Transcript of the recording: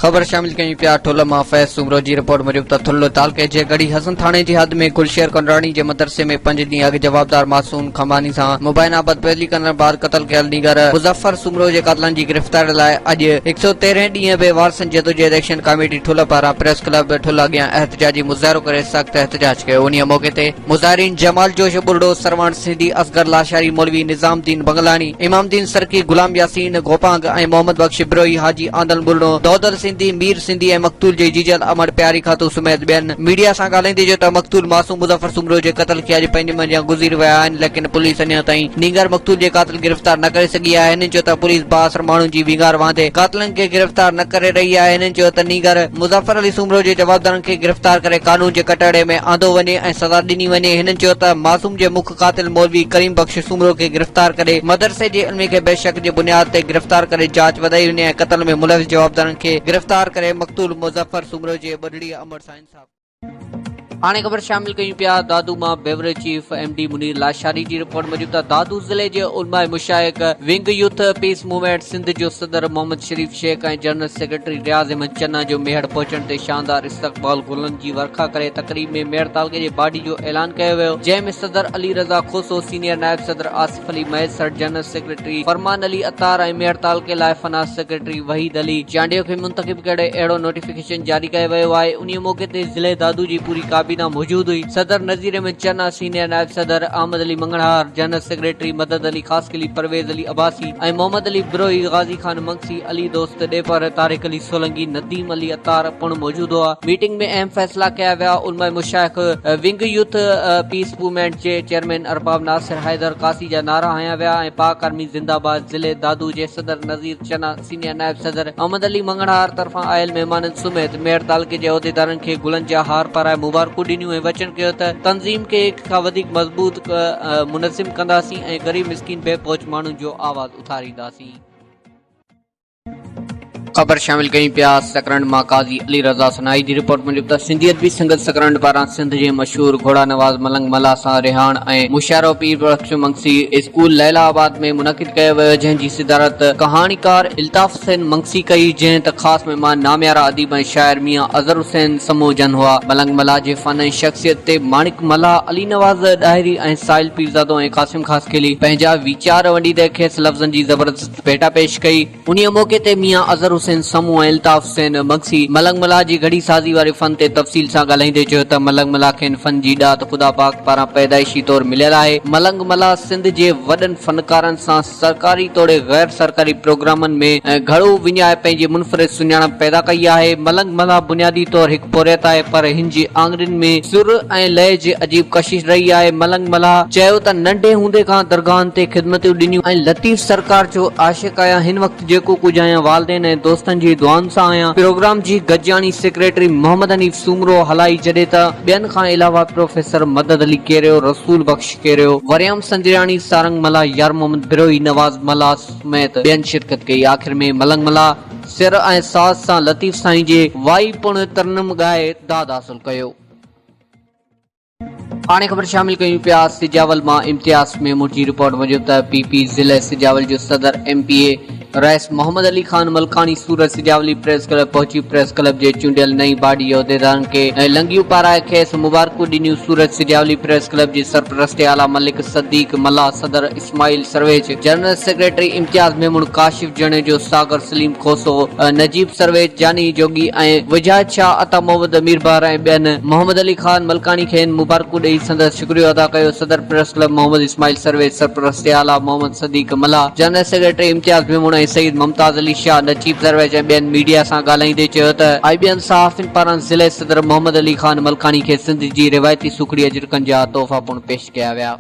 خبر شامل ڪيون پيا ٺل مان فيض سومرو جي رپورٽ موجب ته ٺل تعلقي جي ڳڙهي حسن ٿاڻي جي حد ۾ گلشير ڪنڊراڻي جي مدرسي ۾ پنج ڏينهن اڳ جوابدار معصوم کماني سان مبينا بدفعلي ڪندڙ بعد قتل ڪيل نينگر مظفر سومرو جي قاتلن جي گرفتاري لاء اڄ 113 ڏينهن به وارثن جدوجهد ايڪشن ڪاميٽي ٺل پاران پريس ڪلب ٺل اڳيان احتجاجي مظاهرو ڪري سخت احتجاج ڪيو انهي موقعي تي مظاهرين جمال جوش ٻرڙو، سرواڻ سنڌي، اصغر لاشاري، مولوي نظام الدين بنگلاڻي، امام الدين سرڪي، غلام ياسين گوپانگ ۽ محمد بخش بروهي، حاجي آندل ٻرڙو، دودل سنڌي، مير سنڌي ۽ مقتول جي جيجل امڙ پياري خاتون سميت ٻين ميڊيا سان ڳالهائيندي چيو ته مقتول معصوم مظفر سومرو جي قتل کي اڄ پنج مهينا گذري ويا آهن ليڪن پوليس اڃا تائين نينگر مقتول جي قاتل گرفتار نه ڪري سگهي آهي هنن چيو ته پوليس بااثر ماڻهن جي وينگار واندي قاتلن کي گرفتار نه ڪري رهي آهي هنن چيو ته نينگر مظفر علي سومرو جي جوابدارن کي گرفتار ڪري قانون جي ڪٽهڙي ۾ آندو وڃي ۽ سزا ڏني وڃي هنن چيو ته معصوم جي مک قاتل مولوي ڪريم بخش سومرو کي گرفتار ڪري مدرسي جي علمي کي به شڪ جي بنياد تي گرفتار ڪري جاچ وڌائي وڃي ۽ قتل ۾ ملوث جوابدارن کي گرفتار ڪري مقتول مظفر سومرو جي ٻڍڙي امڙ سان انصاف هاڻي خبر شامل ڪيون پيا دادو مان bureau chief M D Munir Lashari جي رپورٽ موجب ته دادو ضلعي جي علماء مشائخ ونگ يوٿ پيس موومينٽ سنڌ جو صدر محمد شريف شيخ ۽ جنرل سيڪريٽري رياض احمد چنا جو ميهڙ پهچڻ تي شاندار استقبال گلن جي ورکا ڪري تقريب ۾ ميهڙ تعلقي جي باڊي جو اعلان ڪيو ويو جنهن ۾ صدر علي رضا کوسو سينيئر نائب صدر آصف علي مهيسر جنرل سيڪريٽري فرمان علي عطار ۽ ميهڙ تعلقي لاء فنانس سيڪريٽري وحيد علي چانڊيو کي منتخب ڪري اهڙو نوٽيفڪيشن جاري ڪيو ويو آهي انهي موقعي تي ضلعي دادو جي پوري ڪابينا موجود هئي. صدر نذير احمد چنا، سينيئر نائب صدر احمد علي مڱڻهار، جنرل سيڪريٽري مدد علي خاصخيلي، پرويز علي عباسي ۽ محمد علي بروهي، غازي خان مگسي، علي دوست ڏيپر، طارق علي سولنگي، نديم علي عطار پڻ موجود هئا. ميٽنگ ۾ اهم فيصلا ڪيا ويا. علماء مشائخ ونگ يوٿ پيس موومينٽ جي چيئرمين ارباب ناصر حيدر قاصي جا نعرا هنيا ويا ۽ پاڪ آرمي زنده باد ضلعي دادو جي صدر نذير چنا، سينيئر نائب صدر احمد علي مڱڻهار طرفان آيل مهمانن سميت ميهڙ تعلقي جي عهديدارن کي گلن جا هار پارائي مبارڪون ڏنيون ۽ وچن ڪيو ته تنظيم کي هڪ کان وڌيڪ مضبوط منظم ڪنداسين ۽ غريب مسڪين بي پهچ ماڻهن جو آواز اٿارينداسين. خبر شامل ڪيون پيا سڪرنڊ مان قاضي علي رضا سنائي جي رپورٽ موجب ته سنڌي ادبي سنگت سڪرنڊ پاران سنڌ جي مشهور گهوڙا نواز ملنگ ملاح سان رهاڻ ۽ مشاعرو پير بخش منگسي اسڪول ليلا آباد ۾ منعقد ڪيو ويو جنهن جي صدارت ڪهاڻيڪار الطاف حسين منگسي ڪئي جنهن ته خاص مهمان ناميارا اديب ۽ شاعر ميان اظهر حسين سمون جن هئا. ملنگ ملاح جي فن ۽ شخصيت تي ماڻڪ ملاح، علي نواز ڏاهري ۽ ساحل پيرزادو ۽ قاسم خاصخيلي پنهنجا ويچار ونڊيندي کيس لفظن جي زبردست ڀيٽا پيش ڪئي. انهيء موقعي تي ميان اظهر حسين سمون ۽ الطاف حسين مگسي ملنگ ملاح جي گهڙي سازي واري فن تي تفصيل سان ڳالهائيندي چيو ته ملنگ ملاح کين فن جي ڏات خدا پاڪ پاران پيدائشي طور مليل آهي. ملنگ ملاح سنڌ جي وڏن فنڪارن سان سرڪاري توڙي غير سرڪاري پروگرامن ۾ گهڙو وڃائي پنهنجي منفرد سڃاڻپ پيدا ڪئي آهي. ملنگ ملاح بنيادي طور هڪ پورهيت آهي پر هن جي آڱرين ۾ سر ۽ لئه جي عجيب ڪشش رهي آهي. ملنگ ملاح چيو ته ننڍي هوندي کان درگاهن تي خدمتون ڏنيون ۽ لطيف سرڪار جو عاشق آهيان هن وقت جيڪو ڪجهه آهيان والدين ۽ دوستن جي دعائن سان آهيان. پروگرام جي گڏجاڻي سيڪريٽري محمد حنيف سومرو هلائي جڏهن ته ٻين کان علاوه پروفيسر مدد علي ڪيريو، رسول بخش ڪيريو، وريام سنجراڻي، سارنگ ملاح، يار محمد بروهي، نواز ملاح سميت ٻين شرڪت ڪئي. آخر ۾ ملنگ ملاح سر ۽ ساز سان لطيف سائين جي وائي پڻ ترنم ڳائي داد حاصل ڪيو. هاڻي خبر شامل ڪيون پيا سجاول مان امتياز ميمڻ جي رپورٽ موجب ته پي پي ضلعي سجاول جو صدر M P A Rais Muhammad Ali Khan Malkani Surat Sujawali press club پهچي پريس ڪلب جي چونڊيل نئين باڊي عهديدارن کي لنگيون پارائي کيس مبارڪون ڏنيون سورت سجاولي پريس ڪلب جي سرپرست اعليٰ ملڪ صديق ملاح صدر اسماعيل سرويچ، جنرل سيڪريٽري امتياز ميمڻ، ڪاشف جوڻيجو، ساگر سليم کوسو، نجيب سرويچ، جاني جوڳي ۽ وجاهت شاهه، عطا محمد ميربحر ۽ ٻين محمد علي خان ملڪاڻي کين مبارڪون ڏئي سندس شڪريو ادا ڪيو. صدر پريس ڪلب محمد اسماعيل سرويچ، سرپرست اعليٰ محمد صديق ملاح، جنرل سيڪريٽري امتياز ميمڻ ۽ سيد ممتاز علي شاهه، نجيب سرويچ ۽ ٻين ميڊيا سان ڳالهائيندي چيو ته آء ٻين صحافين پاران ضلعي صدر محمد علي خان ملڪاڻي کي سنڌ جي روايتي سوکڙي اجرڪن جا تحفا پڻ پيش ڪيا ويا.